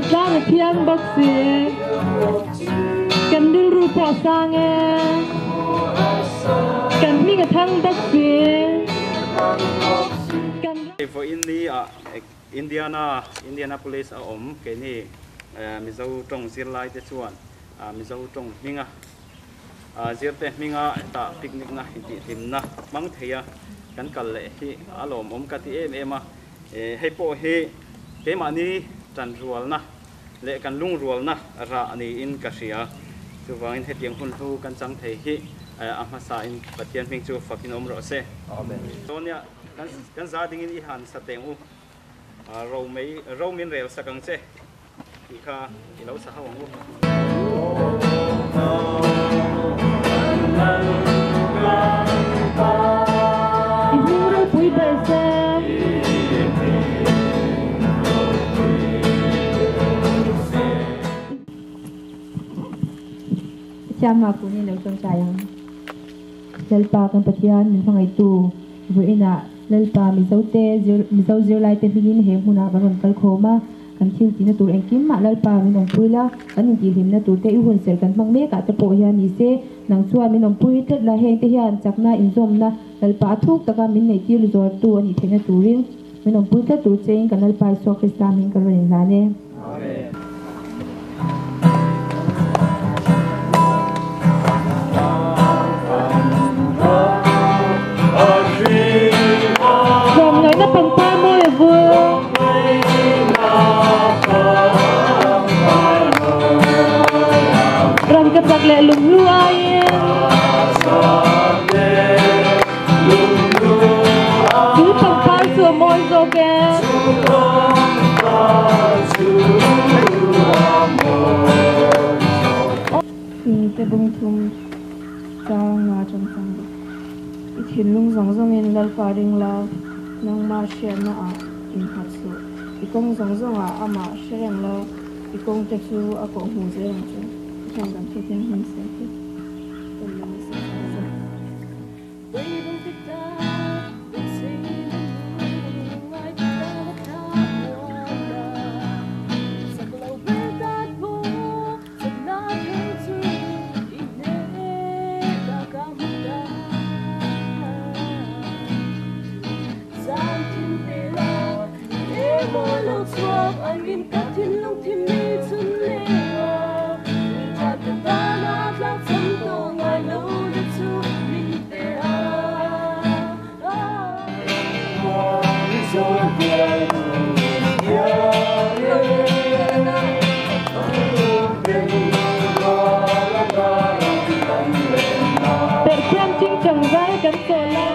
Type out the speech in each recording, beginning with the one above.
Tlang a thiang bawk si. Kan rilru pawh a sang e. Kan hming a thang bawk si. Kan. Vawiin ni ah Indiana, Indianapolis a awm keini Mizo tawng zirlai te chuan Mizo tawng hminga zirte hminga hetah picnic na intihhlimna hmang thei a kan kal leh hi a lawmawm ka ti em em a. Hei pawh hi keimahni tanrualna leh kan lungrualna rah niin ka hria. Chuvangin hetiang hun hlu kan chang thei hi a hmasain Pathian hming chu fakin awm rawh se. Amen. Chuan kan za dingin i han sa teng u, ro mei ro min rel sak ang che tih kha i lo sa ho ang u. I hming ropui ber se. Pathian hma kun in lo tawngtai ang. Lalpa kan Pathian min hmangaihtu vawiinah Lalpa Mizote Mizo zirlaite hmingin he hmunah kan rawn kal khawm a. Kan thil tihna tur engkim mah Lalpa min awmpui la, kan intihhlimna tur te i hunserh kan hmang mek ah te pawh hian ni se, nang chuan min awmpui tlat la, heng te hian chakna inzawmna Lalpa a thuk taka min neih tir zuartu a nih theihna turin min awmpui tlat tur chein kan Lalpa Isua Krista hming ka rawn inhlan e. Amen. Tlawmngaihna pangpar mawi a vul. Rangka chak leh lunghlu aiin. Chu pangpar chu a mawi zawk e. Te bung thum chang nga chang chang bawk. I thinlung zawng zawngin Lalpa ring la, nangmah hriatna ah innghat suh. I kawng zawng zawngah amah hre reng la, i kawng te chu a kawh hmuh zel ang che. Heng kan thu thianghlim se hi kan lo ni sak ang che. Perhkhiam chingchang zai kan chawl a.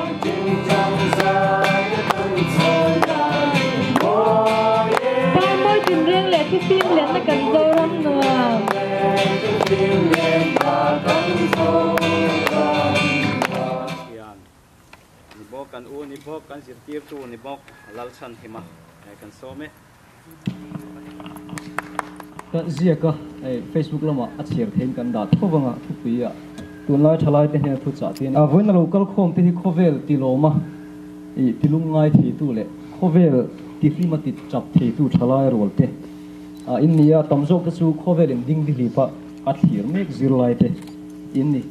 Parmawi tinreng leh thifim lenna kan Zoram nuam. Ni bawk kan u ni bawk kan zirtirtu ni bawk Lalchhanhima kan sawm e. Ka ziak a, Facebook lamah a chhiar theiin kan dah tho vang a, thupui ah tunlai thalai te hnen thu chah te a ni. Vawiin a lo kal khawm te hi khawvel tilawm a, i tilum ngai theitu leh khawvel tihlim a ti chap theitu thalai rual te a in ni a, tam zawk te chu khawvel in ding dihlip a a thlir mek zirlai te in ni.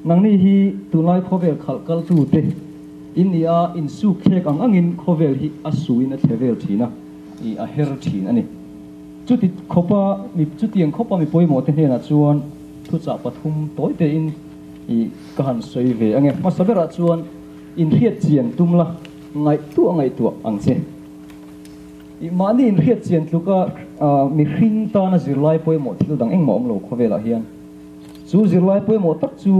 Nangni hi tunlai khawvel khalh kaltu te in ni a, insuk thlek ang angin khawvel hi a suin a thle vel thin a, i a her thin a ni. Chuti khawpa mi chutiang khawpa mi pawimawh te hnenah chuan thuchah pathum tawi tein i ka han sawi ve ang e. Hmasa berah chuan inhriat chian tum la, ngaihtuah ngaihtuah ang che. I mahni inhriat chian tluka mihring tana zirlai pawimawh thil dang engmah awm lo khawvelah hian. Chu zirlai pawimawh tak chu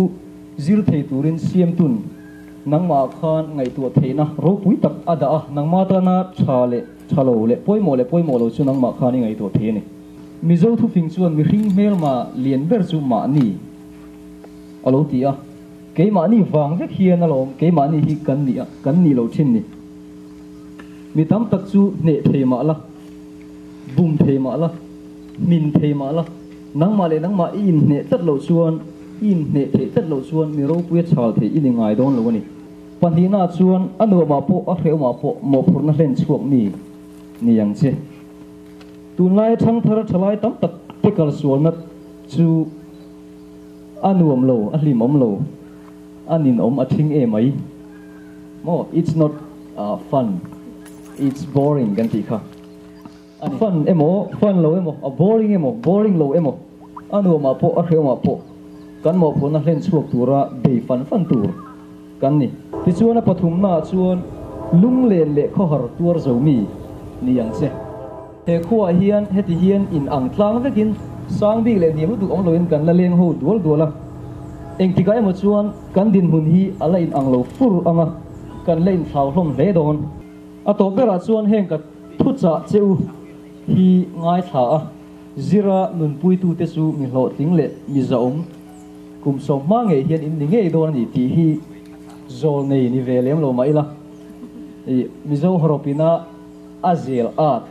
zir thei turin siamtun nangmahah khan ngaihtuah theihna ropui tak a dah a, nangmah tana tha leh tha lo leh pawimawh leh pawimawh lo chu nangmah khan i ngaihtuah thei a ni. Mizo thufing chuan mihring hmelma lian ber chu mahni a lo ti a, keimahni vang vek hian alawm keimahni hi kan nih a, kan nih lo thin ni. Mi tam tak chu hneh thei mah la, bum thei mah la, hmin thei mah la, Nangmah leh nangmah i inhneh tlat loh chuan, i inhneh theih tlat loh chuan mi ropuia chhal theih i ni ngai dawn lo a ni. Pahnihnaah chuan a nuamah pawh a hrehawmah pawh mawhphurhna hlen chhuak mi ni ang che. Tunlai thangthar thalai tam tak te kal sualna chu a nuam lo, a hlim awm lo, a nin awm a thing em mai. Maw it's not fun, it's boring kan tih kha. A fun emaw, fun lo emaw, a boring emaw, boring lo emaw, a nuamah pawh a hrehawmah pawh kan mawhphurhna hlen chhuak tura bei fan fan tur kan ni. Tichuan a pathumnaah chuan lunglen leh khawhar tuar zo mi ni ang che. He khuaah hian heti hian in ang tlang vekin sang bik leh hniam lutuk awm loin kan la leng ho dual dual a. Engtikah emaw chuan kan dinhmun hi a la in ang lo fur ang a, kan la inthlau hlawm hle dawn. A tawp berah chuan heng ka thuchah che u hi ngaithla a, zira nunpuitute chu mi hlawhtling leh mi zahawm kum sawm hma ngei hian in ni ngei dawn a ni tih hi zawl nei ni ve lem lo mah ila, i Mizo hawrawpina a zel at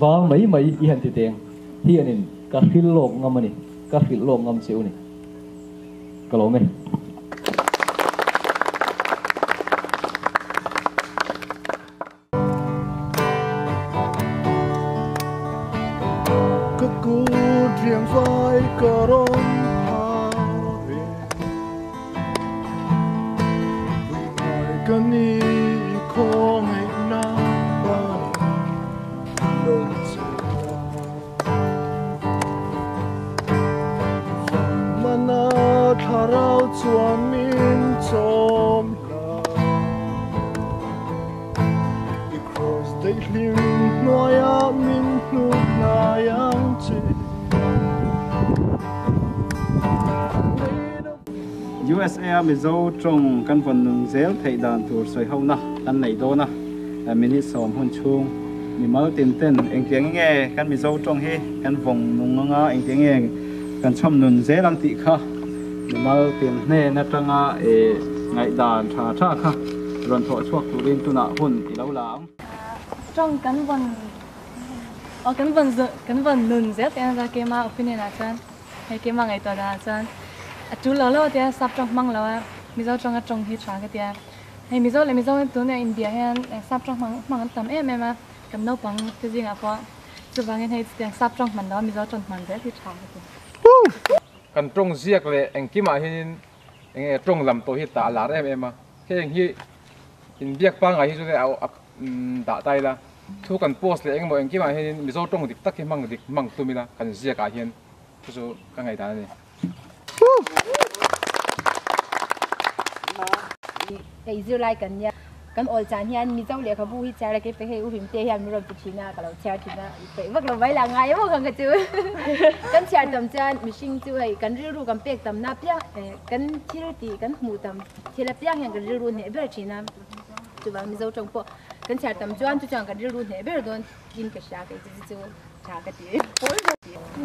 vang mai mai i han ti teng hianin ka hrilh lawk ngam a ni, ka hrilh lawk ngam che u ni. Ka lawm e. Ka kut riang vai ka rawn phar e. Vui ngai ka ni i khawngaihna ban lo che la. Van mana thlarau chuan min chawm la. I cross daihlim hnuaiah min hnuk hnai ang che. USA a Mizo tawng kan vawn nun zel theih dan tur sawi hona kan neih dawn a, minute sawm hun chhung mimal tin ten engtiang nge kan Mizo tawng hi kan vawng nung anga engtiang nge kan chhawm nun zel ang tih kha mimal tin hnen atanga ngaihdan tha tha kha rawn thawh chhuak turin tunah hun i lo la ang. Tawng kan vawn aw kan vawn kan vawn nun zel teh a keima opinion ah chuan hei keima ngaihtuah danah chuan a tul lo lo tia sap tawng hmang lo a Mizo tawnga tawng hi tha ka tia hei Mizo leh Mizo tuna inbia hian sap tawng hmang hmang an tam em em a kan naupang te zingah pawh chuvangin hei chutiang sap tawng hman lo a Mizo tawng hman zel hi tha ka ti. Kan tawng ziak leh engkimah hianin enge tawng lam tawh hi tah a lar em em a, heng hi inbiak pangngai hi chu a dah ta ila, thu kan post leh engemaw engkimah hianin Mizo tawng dik tak hi hmang dik hmang tum ila kan ziakah hian chu chu ka ngaihdan a ni. Hei zirlai kan nia kan awl chan hian Mizo lehkhabu hi chhiar a kei pe hei u Hrimte hian min rawn ti thin a ka lo chhiar thin a i peih vak lo mai lah ngai emaw khan ka chu kan chhiar tam chuan mihring chu hei kan rilru kan pek tam na piang kan thil tih kan hmuh tam thil apiang hian kan rilru hneh ber thin a chuvang Mizo tawng pawh kan chhiar tam chuan chu chuan kan rilru hneh ber dawn in ka hria kei chu chu tha ka ti.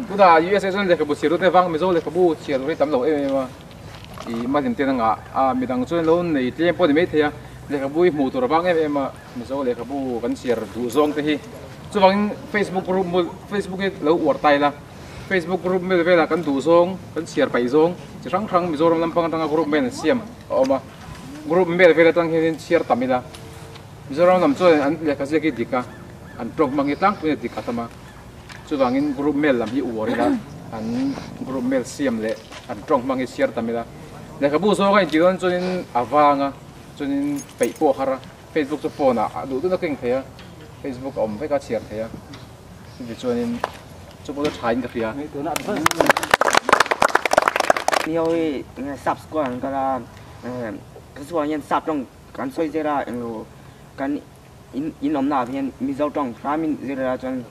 Tunah USA chuan lehkhabu chhiar rute vang Mizo lehkhabu chhiar tur hi tam lo em em a, ih mahni ten a ngah a, midang chuan lo nei tlem pawh a ni maithei a, lehkhabu hi hmuh tur a vang em em a, Mizo lehkhabu kan chhiar duh zawng te hi chuvangin Facebook group Facebook hi lo uar ta ila, Facebook group vel velah kan duh zawng kan chhiar paih zawng chi hrang hrang Mizoram lampang atanga group mail an siam a awm a, group mail vel atang hianin chhiar tam ila, Mizoram lam chuan an lehkha ziak hi dik a, an tawng hmang hi tlangpui a dik a tam a, chuvangin group mail lam hi uar ila, an group mail siam leh an tawng hmang hi chhiar tam ila, lehkhabu zawng a intih dawn chuanin a vang a, chuanin peih pawh a har a, Facebook chu phone ah a duh duhna keng thei a, Facebook a awm vek a chhiar thei a, chumi chuanin chu pawh chu tha in ka hria. Ni ho hi sap school an kal a, ka chhuah hian sap tawng kan sawi zel a englo kan in in awmna ah hian Mizo tawng hram in zir ila chuan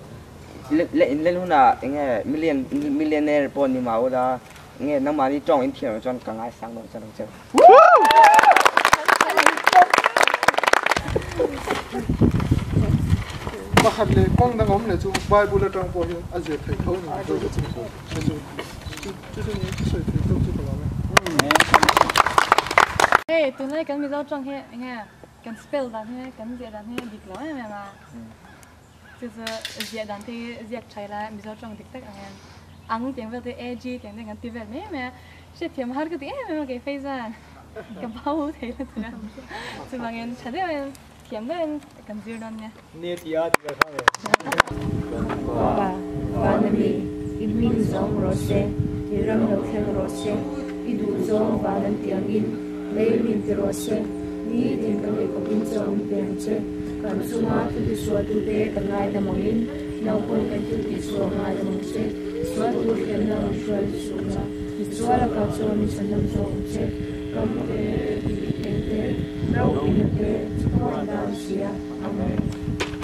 le in len hunah enge million millionaire pawh ni mah ula enge nangmahni tawng in thiam loh chuan ka ngaisang dawn che lo che. Pakhat leh kawng dang awm leh chu Bible atang pawh hian a zir theih tho a ni Mizo te chu chu chu chu ni sawi thei tawk chu ka lawm e. Hei tunlai kan Mizo tawng hi enge Kan spell dan hi kan ziah dan hi a dik lo em em a, chu chu ziah dan te hi ziak tha ila Mizo tawng dik tak ang em, ang tiang vel te AG tiang te kan ti vel mai mai a, hriatthiam har ka ti em em a kei phei chuan ka bau thei la tura, chuvangin tha deuhin. Thiam deuhin kan zir dawn nia. Ni tia tia kha ve. Pa, Vana mi, i hming zawng rawh se, i ram lo thleng rawh se, i duh zawng van an tih angin lei min ti rawh se, nitin kan eikhawpin chaw min pe ang che, kan chunga thil tisualtute kan ngaidam angin naupawng kan thil tihsual ngaidam ang che, sualtu thiamna rawn hruai suhna, misual a kal chuan min chhandam zawk ang che. Ram te, tih eng te, ro ina te, chhuan dan sia. Amen.